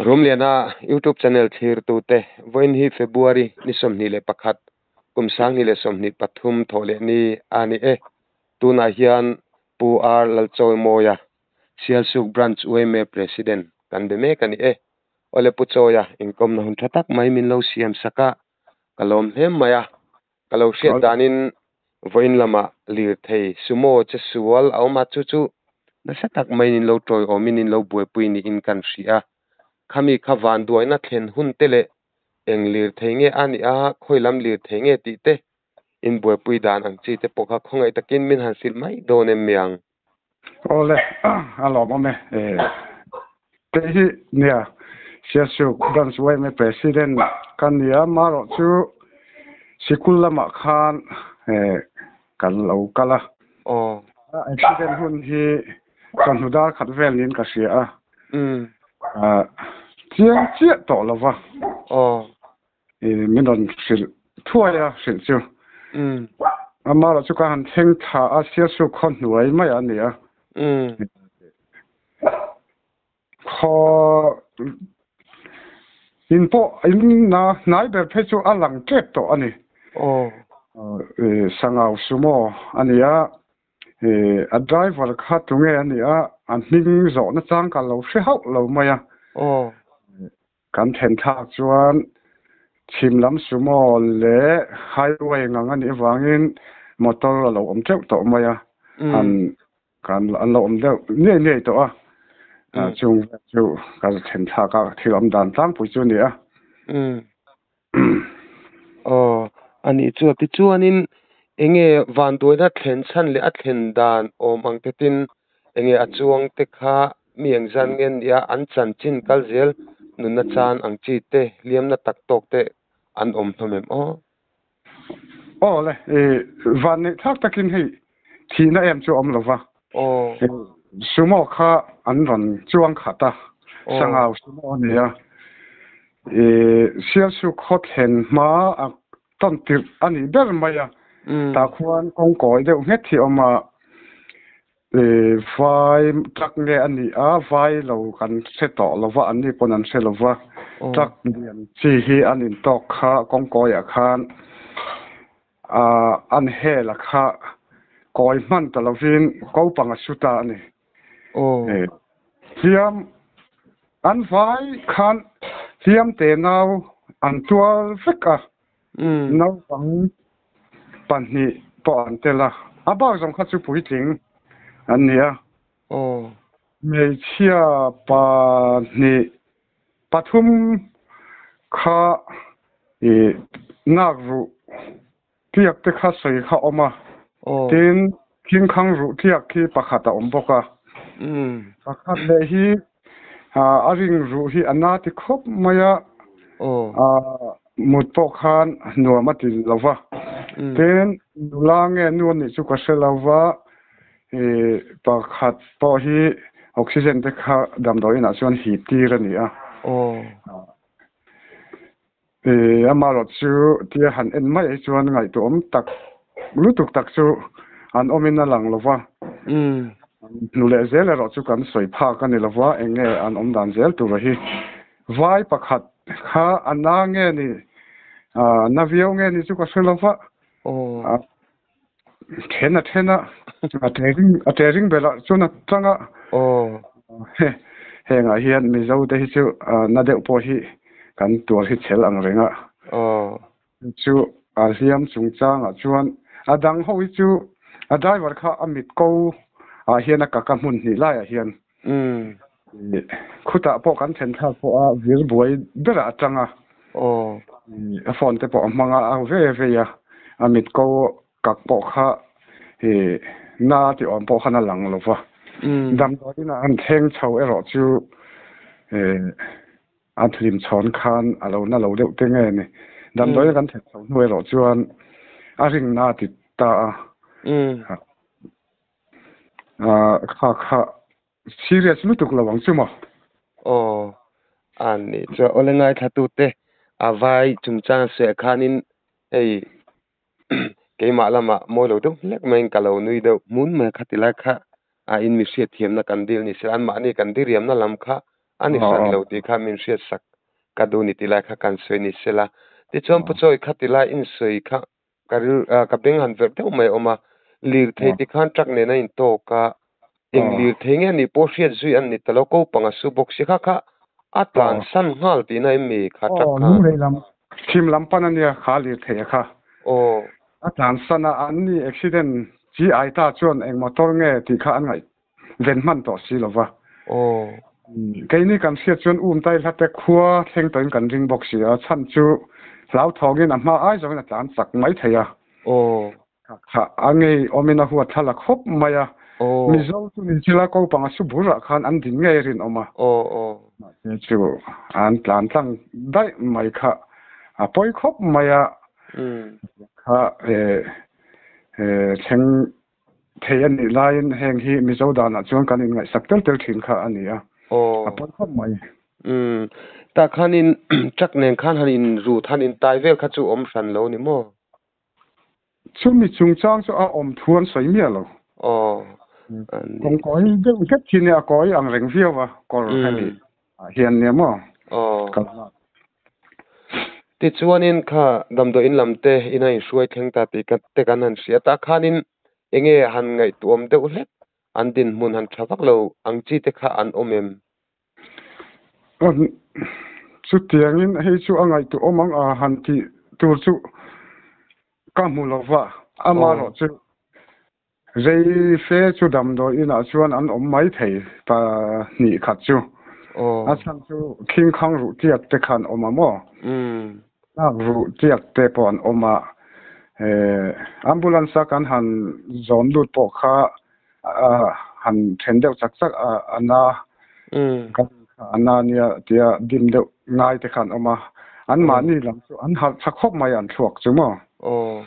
Rumliana YouTube channel thlirtute vawiin hi February ni 21 kum 2023 thawh leh ni a ni e. Tunah hian Pu R Lalchawimawia Sialsuk Branch yma President kan be mek a ni e. Awle Pu Chawia inkawmna hun tha tak mai min lo siam sak a, ka lawm hlem mai a. Ka lo hriat danin vawiin lamah lirthei sumo che sual a awm a, chu chu nasa tak maiin in lo tawiawmin in lo buaipui niin kan hria. Khami kha vanduaina thlen hun te leh eng lirthei nge a nih a, khawi lam lirthei nge tih te in buaipui dan ang chi te pawh kha khawngaih takin min han hrilh mai dawn em mi ang? Awle, a lawmawm e. Kei hi nia Siasuk Branch yma President ka nia, marawh chu sikul lamah khan kan lo kal a. Accident hun hi chawhnu dar khat vel niin ka hria a, chiang chiah tawh lo va. Min rawn hrilh thuai a, hrilh chu. Amaherawh chu ka han thleng thla a, Sialsuk khaw hnuai mai a ni a. Khaw in pawh in na hnai ber phei chu a lang tep tawh a ni. Sangau Sumo a ni a, a driver kha tunge a ni a, a hming zawhna chang ka lo hre hauh lo mai a. Kan then thlak chuan chhim lam sumo leh highway ngang a nih avangin motor a lo awm teuh tawh mai a, han kan an lo awm deuh ngei ngei tawh a, chung vel chu ka then thlak a thil awm dan tlangpui chu a ni a. Aw, a nih chu a tichuanin enge vanduaina thlen chhan leh a thlen dan awm ang te tin enge a chuang te kha mi engzan nge nia an chanchin kal zel nunna chan ang chi te hliamna tak tawk te an awm hlawm em aw? Aw le, i vanneih thlak takin hei thihna em chu a awm lo va. Sumo kha an rawn chuang khat a, Sangau Sumo a ni a. I Sialsuk khaw thlen hma a tawn tirh a nih ber mai a, tah khuan kawngkawi deuh nghet hi a awm a. Vai truck nge a nih a, vai lo kan hre tawh lo va, anni pawn an hre lo va. Truck lian chi hi an intawk kha kawngkawiah khan an hel a kha kawi hman ta lovin ko pang a su ta a ni. Hliam an vai khan hliam te nau an tuar vek a, Naupang pahnih pawh an tel a, a bak zawng kha chu puitling an ni a. Hmeichhia pahnih pathum kha ih nak ruh tliak te kha sawi kha a awm a, tin thingkhang ruh tliak khi pakhat a awm bawk a. Pakhat leh hi A ring ruh hi a na ti khawp mai a, mut pawh khan nuam a ti lo va. Tin, nula nge nu a nih chu ka hre lo va, pakhat pawh hi oxygen te kha damdawi inah chuan hip tir a ni a. Amaherawh chu tia han en mai hi chuan ngaihtuahawm tak lutuk tak chu an awmin a lang lo va. Hnu leh zel erawh chu kan sawi phak a ni lo va, eng nge an awm dan zel tura hi. Vai pakhat kha a na nge ni, na viau nge ni chu ka hre lo va. Then a then a, a ṭe a ṭe ring ber ah chuan a tang a. Hengah hian Mizo te hi chu na deuh pawh hi kan tuar hi chhel ang reng a. Chu a hliam chungchangah chuan a dang ho hi chu a driver kha a mit ko ah hian a kaka hmun hnih laiah hian khutah pawh kan then thlak pawh a vir buai berah a tang a. A phone te pawh a hmang a, a ve vei a, a mit ko kak pawh kha na tih awm pawh khan a lang lo va. Damdawiin ah an thleng chho erawh chu a hlim chhawn khan a lo na lo deuh te nge ni. Damdawiin kan thlen chho hnu erawh chuan a ring na ti ta a. Kha kha serious lutuk lo ang chu maw? Aw, a ni chuan awle ngaithlatute a vai chungchang suah khanin hei keimah lamah mawi lo deuh hlek maiin ka lo nui deuh hmun mai kha ti lai kha a in mi hriatthiamna kan dil ni se anmahni kan diriamna lam kha Ani hran lo tih kha min hriat sak ka duh ni tilai kha kan sawi ni sela. Tichuan Pu Chawi kha tilai in sawi kha ka ril ka beng han verh deuh mai a awm a. Lirthei tikhan truck nen a intawk a, eng lirthei nge anih pawh hriat zui an ni ta lo, ko panga su bawk si kha kha a tlan san nghal tihna em mi kha truck khan? Aw, lunglei lam thim lam pan a nia kha lirthei a kha. Aw. A tlan san a, an ni accident chi ai ta chuan eng motor nge tih kha an ngaih ven hman tawh si lo va. Aw. Keini kan hriat chuan um tai hla te khua thleng tawhin kan ring bawk si a, chhan chu hlauthawngin a hma ai zawngin a tlan chak mai thei a. Aw. Kha a ngei awmin a huat thla la khawp mai a. Mizo chu ni chila ko panga su burah khan an din ngei rinawm a. Mahse chu an tlan tlang daih mai kha a pawi khawp mai a. Kha thleng thei a nih laiin heng hi Mizo danah chuan kan inngaihsak tel tel thin kha a ni a. A pawi khawp mai. Tah khanin truck nen khan han inrut han intai vel kha chu awm hran lo ni maw? Chumi chungchang chu a awm thu an sawi miah lo. Aw. Kawngkawi deuh hlek hi nia, a kawi ang reng viau a, kawr hemi ah hian nia maw? Aw. Tichuanin kha damdawi in lam te ina inhruai thleng ta tih te kan han hria ta khanin enge han ngaihtuahawm deuh hlek an dinhmun han tha vak lo ang chi te kha an awm em? Chutiangin hei chu a ngaihtuah awm ang a han tih tur chu ka hmu lo va, amaherawh chu rei fe chu damdawi inah chuan an awm mai thei pahnih khat chu. A chhan chu khingkhang ruh tiak te khan awm a maw? Tlak ruh tiak te pawh an awm a, ambulance a kan han zawn lut pawh kha han then deuh chak chak a a na kan a na nia tia dim deuh ngai te kha an awm a, an mahni lam chu an harh tha khawp mai an thluak chu maw. Aw,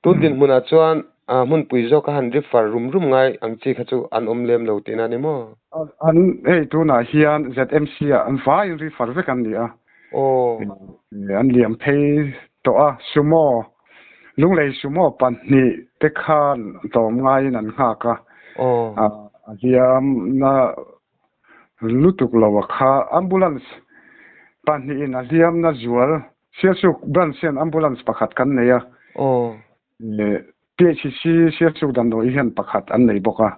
tun dinhmunah chuan hmunpui zawka han refer rum rum ngai ang chi kha chu an awm lem lo tihna a ni maw? An hei tunah hian ZMC ah an vaiin refer vek an ni a. Aw. An liam phei tawh a, sumo Lunglei sumo pahnih te khan tlawm ngaiin an nghak a, a hliamna lutuk lo a kha. Ambulance pahnihin a hliamna zual Sialsuk branch hian ambulance pakhat kan nei a, PHC Sialsuk damdawi hian pakhat an nei bawk a.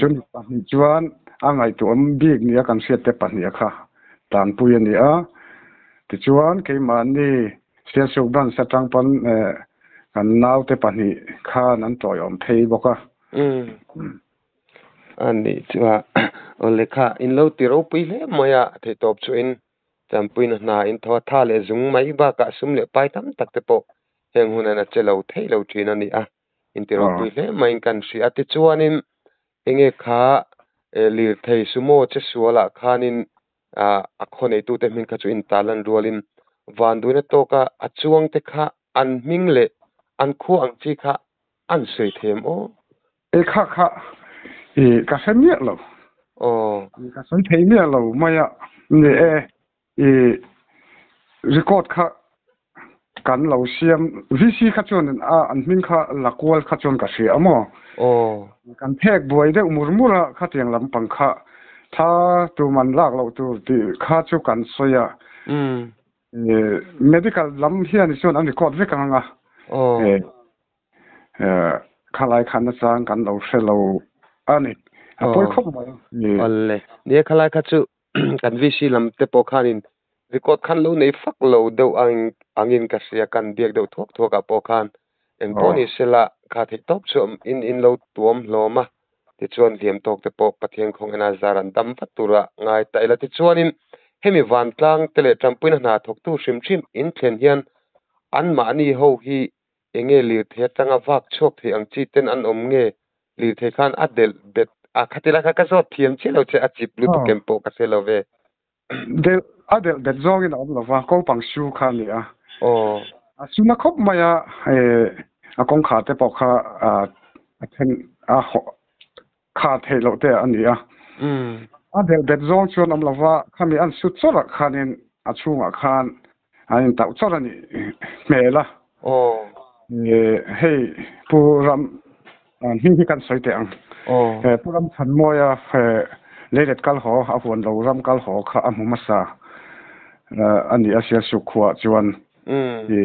Chumi pahnih chuan a ngaihtuahawm bik nia kan hriat te pahnih a kha tanpui a ni a. Tichuan keimahni Sialsuk branch atang pawn kan naute pahnih khan an tawiawm phei bawk a. A nih chu a, aw lehkha in lo ti ropui hle mai a, theihtawp chu in Champuina hna in tho a tha leh zung mai bakah sum leh pai tam tak te pawh heng hunan a che lo theih lo thin a ni a, in ti ropui hle maiin kan hria a. Tichuanin enge kha lirthei sumo che sualah khanin a khaw neitute hming kha chu in tarlan rualin vanduina tawka a chuangte kha an hming leh an khua ang chi kha an sawi thei em aw? E kha kha i ka hre miah lo. Aw. Ka sawi thei miah lo mai a. Ni e, i record kha kan lo siam VC kha chuan a an hming kha la kual kha chuan ka hria a maw. Aw. Kan phek buai deuh mur mur a khatiang lampang kha tha tuman lak loh tur tih kha chu kan sawi a. Medical lam hian chuan an record vek ang a. Aw. Khalai khan nachang kan lo hre lo a ni. A pawi khawp mai. Awle. Nia khalai kha chu kan VC lam te pawh khanin record khan lo nei fak lo deuh ang angin ka hria kan biak deuh thuak thuak ah pawh khan engpawh ni sela kha theih tawp chu in in lo tuam hlawm a tichuan hliam tawk te pawh Pathian khawng ena zar an dam vat tura ngai ta ila tichuanin hemi vantlang te leh tanpuina hna thawktu hrim hrim in thlen hian anmahni ho hi Enge lirthei atanga vak chhuak thei ang chi ten an awm nge? Lirthei khan a delh bet a, khati lai kha ka zawt thiam chiah lo che, a chip lutuk em pawh ka hre lo ve. Delh, a delh bet zawngin a awm lo va, kopang su kha a ni a. Aw. A su na khawp mai a, a kawngkhar te pawh kha a then a kha theih loh te a ni a. A delh bet zawng chuan awm lo va, khami an su chawrh ah khanin a chhungah khan an intauh chawrh a nih hmel a. Hei Pu Ram hming hi kan sawi teh ang. Pu Ram Chhanmawia Leilet kal haw a huan lo ram kal haw kha a hmu hmasa a ni a Sialsuk khuaah chuan i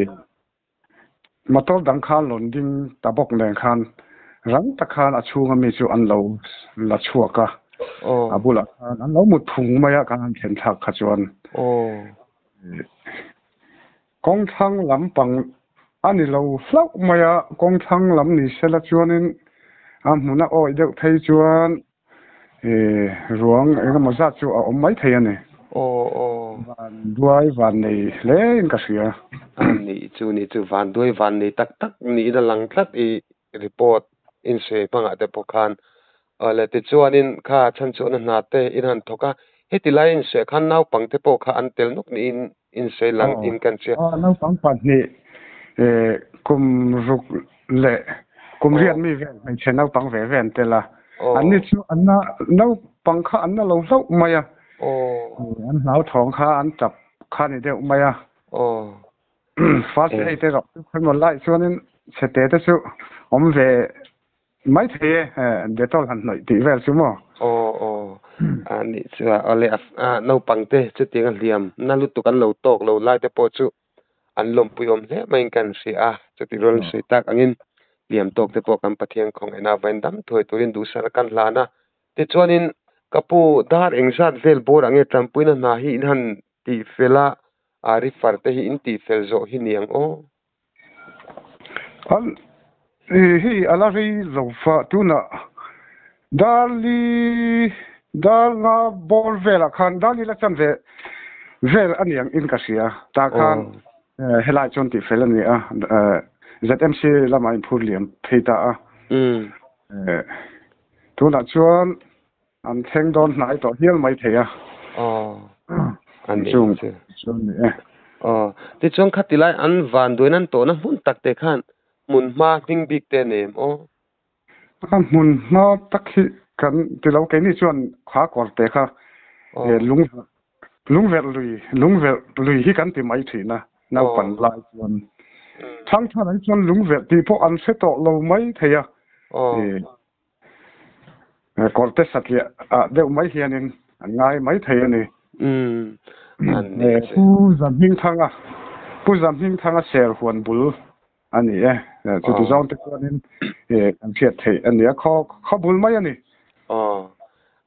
motor dang khan rawn ding ta bawk nen khan rang tak khan a chhunga mi chu an lo la chhuak a, a bulah khan an lo mut phung mai a kan han thlen thlak kha chuan kawngthlang lampang a ni lo hlauh mai a, kawngthlang lam ni sela chuanin a hmun a awih deuh phei chuan Ruang engemaw zat chu a awm mai thei a ni. Aw aw. Van duai van nei hle in ka hria. A nih chu ni chu van duai van nei tak tak niin a lang tlat i report in sawi hmangah te pawh khan. Awle tichuanin kha chhan chhuahna hna te in han thawk a, heti lai in sawiah khan naupang te pawh kha an tel nawk niin in sawi lang in kan hria. Aw naupang pahnih kum ruk leh kum riat mi vel hmeichhe naupang ve ve an tel a, an ni chu an na naupang kha an na lo hlauh mai a, an hlauthawng kha an tap kha ni deuh mai a. First aid erawh chu khawimaw lai chuanin chhete te chu awm ve mai thei e, Dettol han hnawih tih vel chu maw? Aw aw, a nih chu a awle a naupang te chutiang a hliam na lutuk an lo tawk lo lai te pawh chu an lawmpui awm hle maiin kan hria a, chutih rual sawi tak angin liam tawk te pawh kan Pathian khawngaihna vain dam thuai turin duhsana kan hlan a. Tichuanin ka pu dar engzat vel bawr ang nge tanpuina hna hi in han tih fel a, a refer te hi in tih fel zawh hi ni ang aw. An hei a la rei lo fa tunah Darli dar nga bawr velah khan Darli la chan ve vel a ni ang in ka hria. Tah khan helai chuan tih fel a ni a, ZMC lamah inphur liam phei ta a. Tunah chuan an thleng dawn hnai tawh hial mai thei a. Aw, a ni chu. Chuan ni e. Aw, tichuan khati lai an vanduain an tawhna hmun tak te khan hmun hma hming bik te a nei em aw? A hmun hma tak hi kan ti lo, keini chuan kha kawr te kha lung lungverh lui lungverh lui hi kan ti mai thin a, naupan lai chuan. Thangthar ah hi chuan lungverh tih pawh an hre tawh lo mai thei a. Kawr te satliah ah deuh mai hianin an ngai mai thei a ni. Pu Zahmingthanga Pu Zahmingthanga Serhuan bul A ni e, chuti zawng te chuanin kan hriat theih a ni a, khaw khaw bul mai a ni. Aw,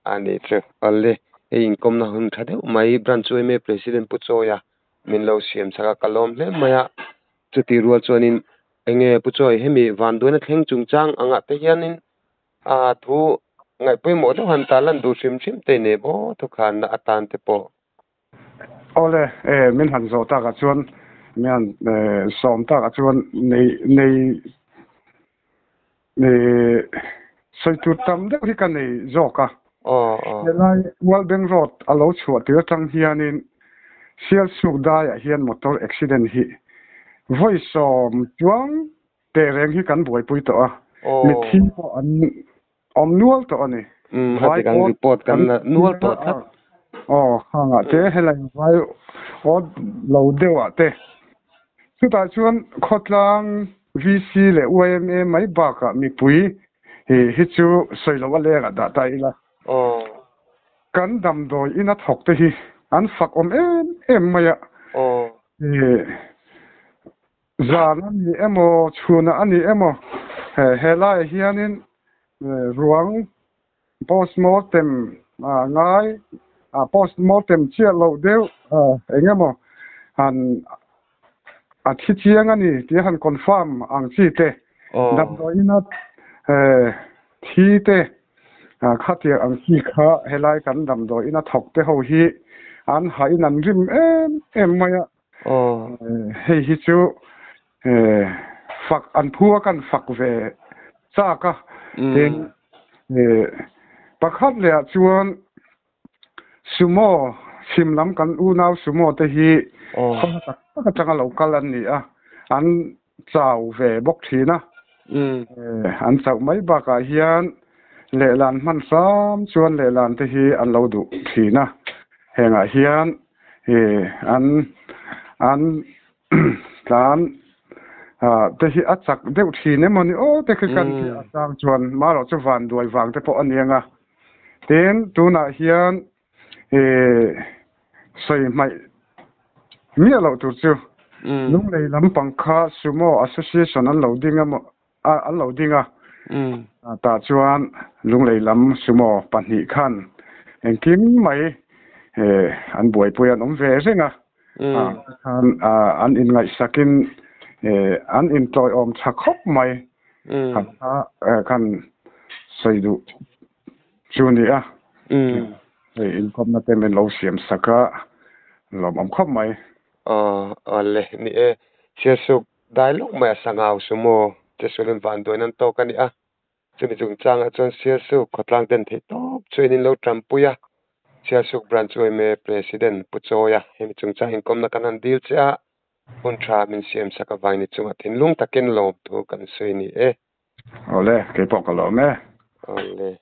a ni chu. Awle, hei inkawmna hun tha deuh mai Branch UMA President Pu Chawia min lo siam chak a, ka lawm hle mai a. Chuti rual chuanin enge Pu Chawi hemi vanduaina thleng chungchang angah te hianin a thu ngaihpawimawh deuh han ta lan duh hrim hrim te nei maw thukhanna atan te pawh. Awle, e, min han zawh takah chuan, min han sawm takah chuan nei nei nei sawi tur tam deuh hi ka nei zawk a. Helai World Bank Road a lo chhuah tir atang hianin Sialsuk daiah hian motor accident hi vawi sawm chuang teh reng hi kan buaipui tawh a, mitthi pawh an Awm nual tawh a ni. Umm a ti kan report kan la nual tawh tlat. Aw hangah te helai vai awt lo deuh ah te. Chutah chuan khawtlang VC leh YMA mai bakah mipui hi chu sawi loh a leng ah dah ta ila. Aw. Kan damdawi ina thawk te hi an fak awm em em mai a. Aw. Zan a ni emaw, chhunah a ni emaw, he laiah hianin ruang postmortem ngai, postmortem chiah loh deuh eng emaw han a thi chiang a ni tih a han confirm ang chi te, damdawiina thi te khatiang ang chi kha helai kan damdawiina thawk te ho hi an hahin an rim em em mai a. Hei hi chu fak an phu a kan fak ve chak a. Tin pakhat leh ah chuan sumo chhim lam kan unau sumo te hi khaw hla tak tak atanga lo kal an ni a, an chau ve bawk thin a. An chauh mai bakah hian lehlan hman hram chuan lehlan te hi an lo duh thin a. Hengah hian an an tlan te hi a chak deuh thin emaw ni aw te khi kan tih atang chuan marawh chu vanduai vang te pawh a ni ang a. Tin, tunah hian sawi hmaih miah loh tur chu Lunglei lampang kha Sumo Association an lo ding a an lo ding a. Tah chuan Lunglei lam Sumo pahnih khan engkim mai an buaipui an awm ve reng a. Khan an inngaihsakin an intawiawm tha khawp mai. Khan sawi duh chu ni a. Hei inkawmna te min lo siam sak a, lawmawm khawp mai. Aw awle ni e, Sialsuk dai lawk mai a sangau sumo che sualin vanduain an tawk a ni a. Chumi chungchangah chuan Sialsuk khawtlang ten theih tawp chuan in lo tanpui a. Sialsuk Branch yma President Pu Chawia hemi chungchang inkawmna kan han dil che a, hun tha min siam sak avangin i chungah thinlung takin lawm thu kan sawi ni e. Awle, keipawh ka lawm e. Awle.